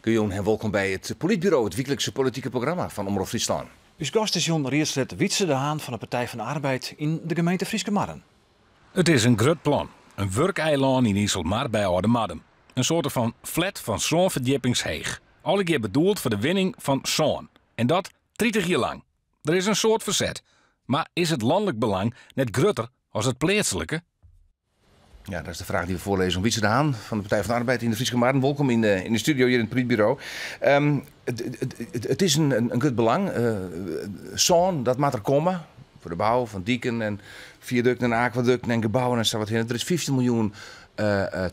Goejûn en wolkom by It Polytburo, it wyklikse politike programma fan Omrop Fryslân. Us gast is jûn riedslid Wietze de Haan fan de Partij van de Arbeid yn de gemeente Fryske Marren. It is in grut plan, in wurkeilân yn Iselmar by Aldemardum. In soarte fan flat fan sân ferdjippings heech. Allegear bedoeld foar de winning fan sân. En dat 30 jier lang. Der is in soad ferset. Mar is it lanlik belang net grutter as it pleatslike? Ja, dat is de fraach dy't we foarlizze oan Wietze de Haan fan de Partij van de Arbeid yn de Fryske Marren. Wolkom yn de studio hjir yn it Polytburo. It is in grut belang. Sân, dat moat der komme foar de bou fan diken en fiadukten en akwadukten en gebouwen en sa wat hinne. Der is 15 miljoen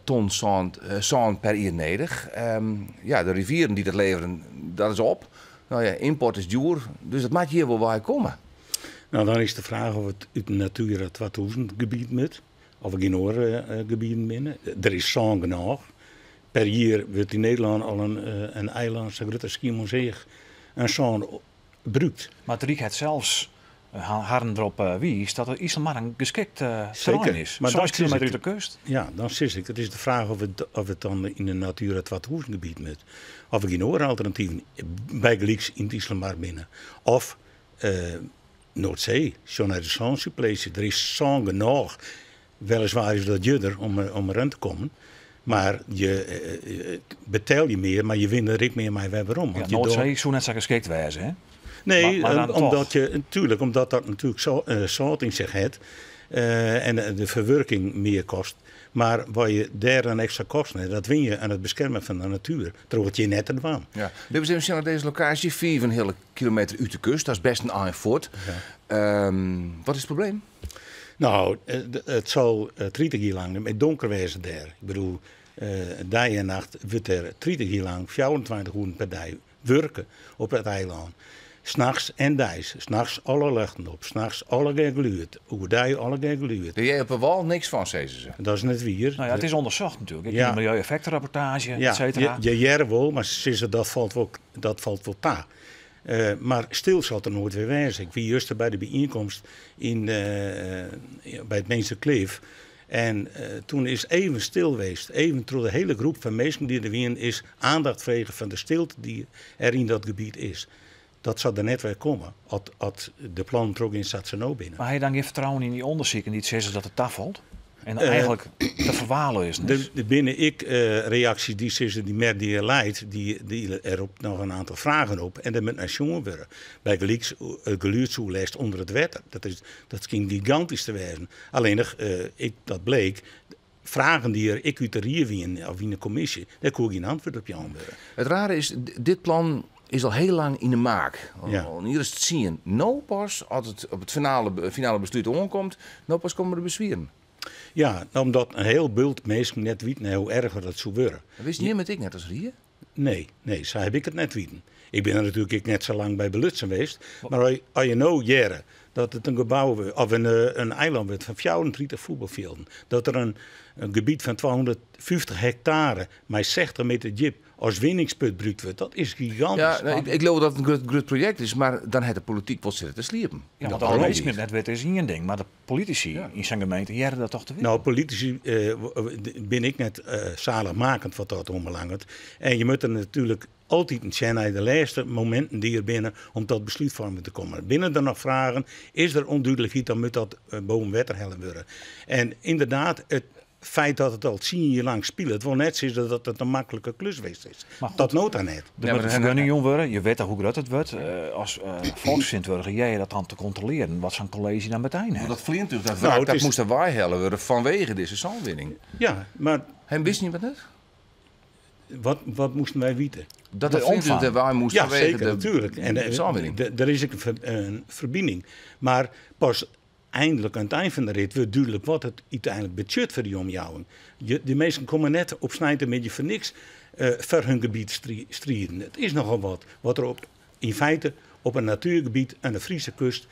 ton sân per jier nedich. Ja, de rivieren dy't dat leveren, dat is op. No ja, ymport is djoer, dus dat moat hjir wol wei komme. No, dan is de fraach oft it út in Natura 2000 gebiet moat, of der gjin oare gebieten binne. Der is sân genôch. Per jier wurdt yn Nederlân al in eilân sa grut as Skiermûntseach oan sân brûkt. Mar it Ryk hat sels harren derop wiisd dat de Iselmar in geskikt terrein is. Maar 6 dan kilometer út de kust. Ja, dan sis ik, it is de fraach oft it dan yn in Natura 2000 gebiet moat. Of der gjin oare alternativen, bygelyks yn it Iselmar binne. Of Noardsee, sjoch nei de sânsuppleesje, der is sân genôch. Weliswaar is dat djurder om deroan te kommen, mar je betelje mear, mar je winne der ek mear mei wer werom. Ja, Want je Noardsee soe net sa geskikt wêze, hè? Nee, Maar dan omdat toch. je, tuurlijk, omdat dat natuerlik sâlt yn sich hat en de ferwurking mear kost. Mar wat je dêr dan ekstra kosten hat, dat win je oan it beskermen fan de natuer troch it hjir net te dwaan. Ja. Litte we even sjen nei dizze lokaasje, 5,5 kilometer út de kust, dat is best in ein fuort. Wat is it probleem? No, it sil 30 jier lang net donker wêze dêr. Ik bedoel, dei en nacht wurdt der 30 jier lang 24 oeren per dei wurke op it eilân. Nachts en deis. Nachts alle ljochten op, nachts allegear gelûd, oerdei allegear gelûd. Dêr hearre je op 'e wâl niks fan, sizze se. Dat is net wier. No ja, it is ûndersocht natuerlik. Ek yn de miljeu-effektrapportaazje, et cetera. Ja, je hearre wol, mar se sizze dat falt wol ta. Mar stil sil it der noait wer wêze. Ik wie juster by de byienkomst by it Mirnzer Klif. En toen is even stil west. Even troch de hiele groep fan minsken dy't der wienen is aandacht frege fan de stilte dy't der yn dat gebiet is. Dat sil der net wer komme as de plannen trochgean sa't se no binne. Mar ha je dan gjin fertrouwen yn dy ûndersiken dy't sizze dat it tafalt? En eigentlik te ferwaarleazen is? Der binne ek reaksjes dy't sizze dy mer dy't der leit, dy ropt noch in oantal fragen op en dêr moat nei sjoen wurde. Bygelyks it gelûdsoerlêst ûnder it wetter. Dat skynt gigantysk te wêzen. Allinnich, ek dat bleek, fragen dy't der ek út de rie wienen of yn de kommisje, dêr koe gjin antwurd op jaan wurde. It rare is, dit plan is al hiel lang yn 'e maak. Al in jier as 10. No pas, as it op it finale beslút oankomt, no pas komme de beswieren. Ja, omdat in hiel bult minsken net wieten hoe erch dat soe wurde. Wist jim it ek net as rie? Nee, nee, sa haw ik it net witen. Ik bin der natuerlik ek net sa lang by belutsen west. Mar as je no hearre dat it in gebou wurdt, of in eilân wurdt fan 34 fuotbalfjilden, dat der in gebiet fan 250 hektare mei 60 meter djip as winningsput brûkt wurdt, dat is gigantysk. Ja, no, ik leau dat it in grut projekt is, mar dan hat de polityk wol sitte te sliepen. Ja, want alle minsken it net witte is ien ding, mar de politisy yn sa'n gemeente hearre dat toch te witten? No, politisy binne ek net salichmakend wat dat oanbelanget. En je moatte natuerlik altyd sjen nei de lêste mominten dy't der binne om tot beslútfoarming te kommen. Binne der noch fragen? Is der ûndúdlikheid? Dan moat dat boven wetter helle wurde. En ynderdaad, it feit dat it al 10 jier lang spilet, wol net sizze dat it in maklike klus west is. Maar goed, Tot no ta net. Der moat in fergunning jûn wurde, je witte hoe grut it wurdt. As folksfertsjintwurdiger hearre je dat dan te kontrolearjen, wat sa'n kolleezje dan meteen hat. Dat fleantúch, dat Nou, wrak, it dat is moast der weihelle wurde fanwege dizze sânwinning. Ja, mar En wist niemand net? Wat moasten wy witte? Dat De it fleantúch omfang. der wei moast Ja, fanwege seker, de natuerlik. En sânwinning. der is ek in ferbining. Mar pas eindlik oan it ein fan de rit wurdt dúdlik wat it úteinlik betsjut foar dy omjouwing. De minsken komme net op sneintemiddei foar niks foar hun gebiet striden. It is nochal wat, wat der yn feite op in natuergebiet oan de Friese kust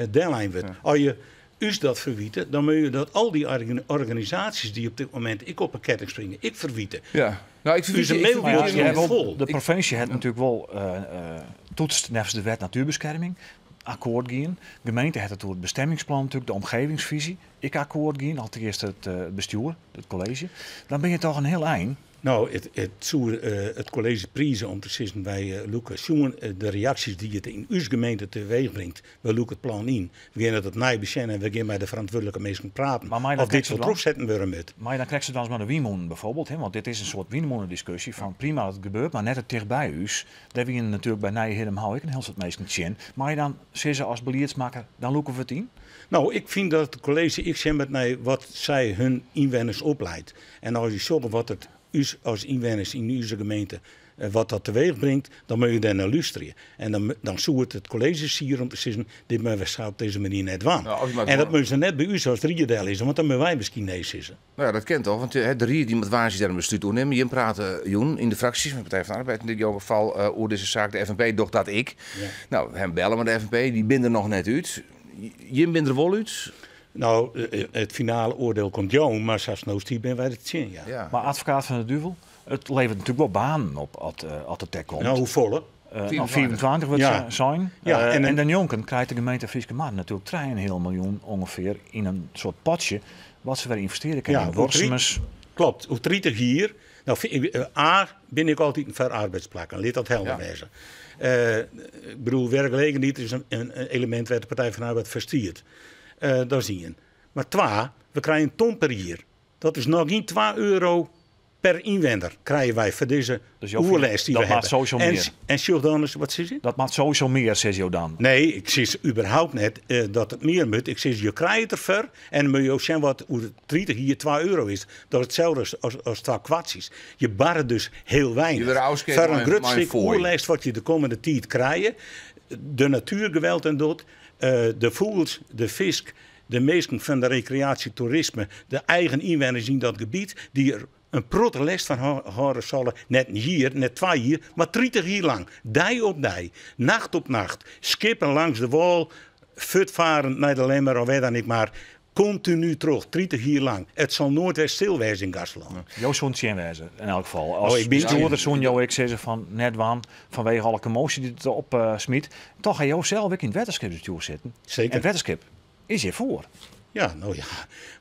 dellein wurdt. As je ús dat ferwite, dan moatte je dat al dy organisaasjes dy't op dit momint ek op 'e ketting springe, ek ferwite. Ja. Nou, ik Us verwiet, ik mail verwiet is je net wol. fol. De provinsje hat natuerlik wol toetst neffens de wet natuerbeskerming. Akkoart gien. Gemeente hat it oer it bestemmingsplan natuerlik, de omgevingsvisie. Ek akkoart gien, alteast it bestjoer, it kolleezje. Dan binne je toch in hiel ein. No, it soe it kolleezje prize om te sizzen, wy lûke, sjoen de reaksjes dy't it yn ús gemeente teweech bringt, wy lûke it plan yn. We gean it opnij besjen en we gean mei de ferantwurdlike minsken praten oft dit wol trochsetten wurde moat. Mar dan krekt sa dwaan as mei de wynmûnen bijvoorbeeld, hè, want dit is in soart wynmûnediskusje fan prima dat it gebeurt, mar net te ticht by ús. Dêr wienen natuerlik by Nije Hiddum-Houw ek in hiel soad minsken tsjin. Mei je dan sizze as beliedsmakker, dan lûke we it yn? No, ik fyn dat it kolleezje ek sjen moat nei wat sy hun ynwenners opleit. En as je sjogge wat it ús as ynwenners yn ús gemeente wat dat teweech bringt, dan moatte je dêr nei lústerje. En dan, dan soe it it kolleezje siere om te sizzen, dit moatte we sa op dizze manier net dwaan. En dat moatte se net by ús as ried dellizze, want dan moatte wy miskien nee sizze. No ja, dat kin toch, want de ried dy moat woansdei dêr in beslút oer nimme. Jim prate jûn yn de fraksjes fan de Partij van de Arbeid yn dit gefal oer dizze saak. De FNP docht dat ek. No, we hawwe belle mei de FNP, dy binne der noch net út. Jim binne der wol út? No, it finale oardiel komt jûn, mar sa't it no stiet binne wy der tsjin, ja. Mar advokaat fan de duvel, it leveret natuerlik wol banen op as it dêr komt. No, hoefolle? No, 25 wurdt sein. Ja, en dêrnjonken krijt de gemeente Fryske Marren natuerlik trijenheal miljoen ûngefear yn in soart potsje wat se wer ynvestearje kinne yn duorsumens. Klopt, oer 30 jier. No, A, bin ik altyd foar arbeidsplakken, lit dat helder wêze. Ik bedoel, werkgelegenheid is in elemint wêr't de Partij van de Arbeid foar stiet. Dat is ien. Mar twa, we krije in ton per jier. Dat is noch gjin 2 euro per ynwenner krije wy foar dizze Dus jo fine, oerlêst dy't dat we moat hawwe. sowieso En, mear. en sjoch dan ris, wat sis je? Dat moat sowieso mear, sizze jo dan? Nee, ik sis überhaupt net dat it mear moat. Ik sis, je krije it derfoar en dan moatte jo sjen wat oer 30 jier 2 euro is. Dat is itselde as 2 kwartsjes. Je barre dus heel Je weinich. wurde ôfsketten Foar in grut mei in stik foai. oerlêst wat je de kommende tiid krije, de natuer geweld oan docht, de fûgels, de fisk, de minsken fan de rekreaasjetoerisme, de eigen ynwenners yn dat gebiet, dy't der in protte lêst fan hâlde sille, net in jier, net 2 jier, mar 30 jier lang, dei op dei, nacht op nacht, skippen langs de wâl, fuortfarend nei de Lemmer of wêr dan ek mar, kontinu troch, 30 jier lang. It sil noait wer stil wêze yn Gaasterlân. Jo soene tsjin wêze, yn elk gefal. As Oh, ik bin bestjoerder tsjin. soene jo ek sizze fan net dwaan, fanwege alle kommoasje dy't it op smyt. Toch ha jo sels ek yn it wetterskipsbestjoer sitten. Zeker. En it wetterskip is hjir foar. Ja, no ja,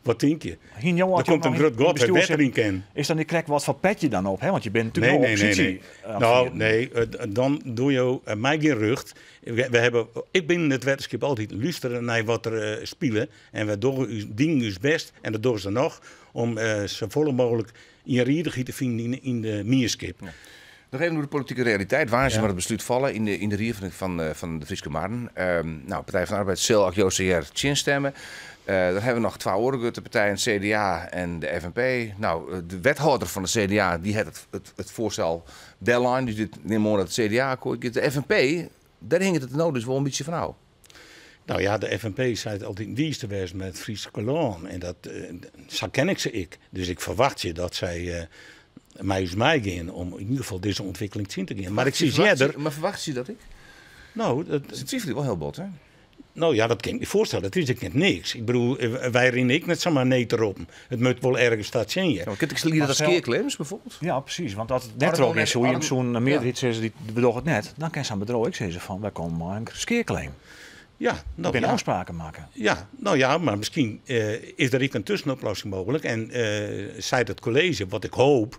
wat tink je? Hiene jo Der as jo komt in noch grut yn it gat wêr't bestjoer wetter yn sitten, kin. Is dan net krekt wat foar pet je dan op, hè? Want je binne natuerlik Nee, wol nee, nee, opposysje nee. aan it Nou, fieren. nee, dan doe jo my gjin rjocht. Ik bin yn it wetterskip altyd lústere nei wat der spile. En wy dogge ús, dienen ús bêst, en dat dogge se noch, om safolle mooglik ienriedichheid te finen yn de mienskip. Ja. Noch even oer de politike realiteit. Woansdei moat it beslút falle yn de rie fan de Fryske Marren. Partij van de Arbeid sil, as jo sa hear, tsjinstimme. Dan hawwe we noch twa oare grutte partijen, it CDA en de FNP. No, de wethâlder fan de CDA dy hat it foarstel dellein, dus dit nim oan dat it CDA akkoart giet. De FNP, dêr hinget it no dus wol in bytsje fan ôf. No ja, de FNP seit altyd wiis te wêzen mei it Fryske lân en dat, sa ken ik se ek. Dus ik ferwachtsje dat sy mei ús meigean om yn ieder gefal dizze ûntwikkeling tsjin te gean. Mar ik sis earder. Maar ferwachtsje je dat ek? No, dat Se twivelje wol hiel bot, hè? No ja, dat kin ik my foarstelle. Dat is ek net niks. Ik bedoel, wy rinne ek net samar nee te roppen. It moat wol ergens ta tsjinje. Ja, maar kin ik liede dat skearclaims bijvoorbeeld? Ja, precies. Want as it net As it troch net is, soe je as it so'n mearderheid sizze, dy bedogge it net. Dan kin sa'n bedriuw ek sizze fan, wy komme mei in skearclaim. Ja, no, Der binne ja. ôfspraken makke. Ja, no ja, mar miskien is der ek in tuskenoplossing mooglik. En seit it kolleezje, wat ik hoop,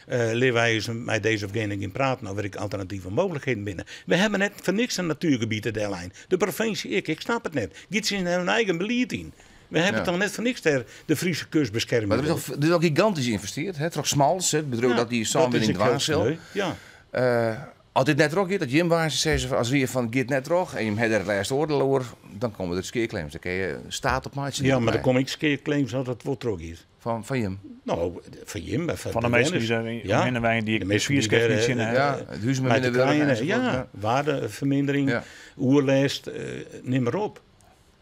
litte wy ris mei dizze of gene gean praten oft der ek alternative mooglikheden binne. We hawwe net foar niks in natuergebiet de Dellein. De provinsje ek, ik snap it net. Giet tsjin hun eigen belied yn. We hawwe toch net foar niks dêr de Friese kust beskermje. Mar der is al gigantysk ynvestearre, hè, troch Smals, hè, it bedriuw Ja, dat dy dat is sânwinning ek dwaan hiel sil. sneu, ja. As dit net trochgiet, dat jim woansdei sizze as rie fan giet net troch en jim hawwe dêr it lêste oardiel oer, dan komme der skearclaims. Dêr kinne je staat op meitsje. Ja, mar der komme ek skearclaims as it wol trochgiet. Fan jim? No, fan jim, mar fan Fan de de minsken dy't bewenners. der Ja. omhinne wenje, dy't De minsken dy't swier dêr, tsjin hawwe. Ja, it hús mei mei te minder wurk krijen enzovoort, ja. ja. Waardefermindering, Ja. oerlêst, nim mar op.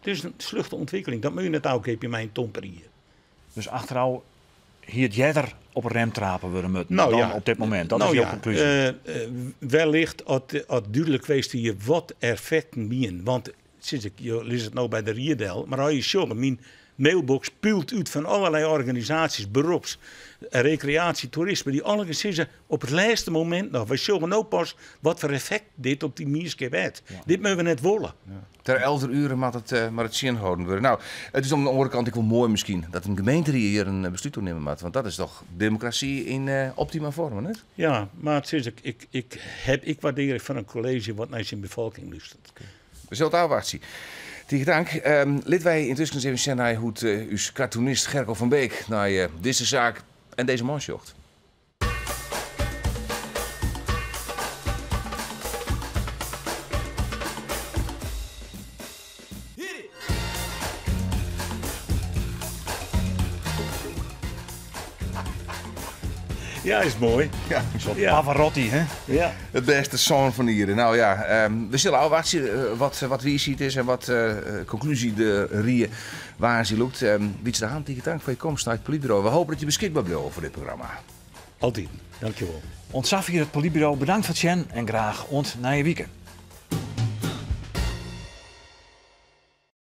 It is in sluchte ûntwikkeling. Dat moat je net ôfkeapje mei in ton per jier. Dus achterôf hie it earder op 'e rem trape wurde moatten No dan ja. op dit momint. Dat No is jo ja, konklúzje. Wellicht as dúdlik west hie wat effekten wienen. Want, sis ik, jo lizze it no by de rie del, mar as je sjogge, myn Mailbox puilt út fan allerlei organisaasjes, berops, rekreaasje, toerisme, dy't allegear sizze op it lêste momint noch, wy sjogge no pas wat foar effekt dit op dy mienskip hat. Dit moatte we net wolle. Ter elfder ure moat it, moat it tsjinholden wurde. No, it is oan de oare kant ek wol moai miskien dat in gemeenterie hjir in beslút oer nimme moat, want dat is toch demokrasy yn optima forma, net? Ja, mar it is, ik, ik, ik heb ik waardearje fan in kolleezje wat nei syn befolking lústeret. We sille it ôfwachtsje. Tige tank. Litte wy yntusken even sjen nei hoe't ús cartoonist Gerko van Beek nei dizze saak en dizze man sjocht. Ja, is moai. Ja. Een soort Ja. Pavarotti, hè? Ja. It bêste sân fan de ierde. No ja, we sille ôfwachtsje wat, wat wiisheid is en wat konklúzje de rie woansdei lûkt. Wietze de Haan, tige tank foar je komst nei it Polytburo. We hoopje dat je beskikber bliuwe foar dit programma. Altyd. Dankjewol. Oant safier it Polytburo. Bedankt foar it sjen en graach oant nije wike.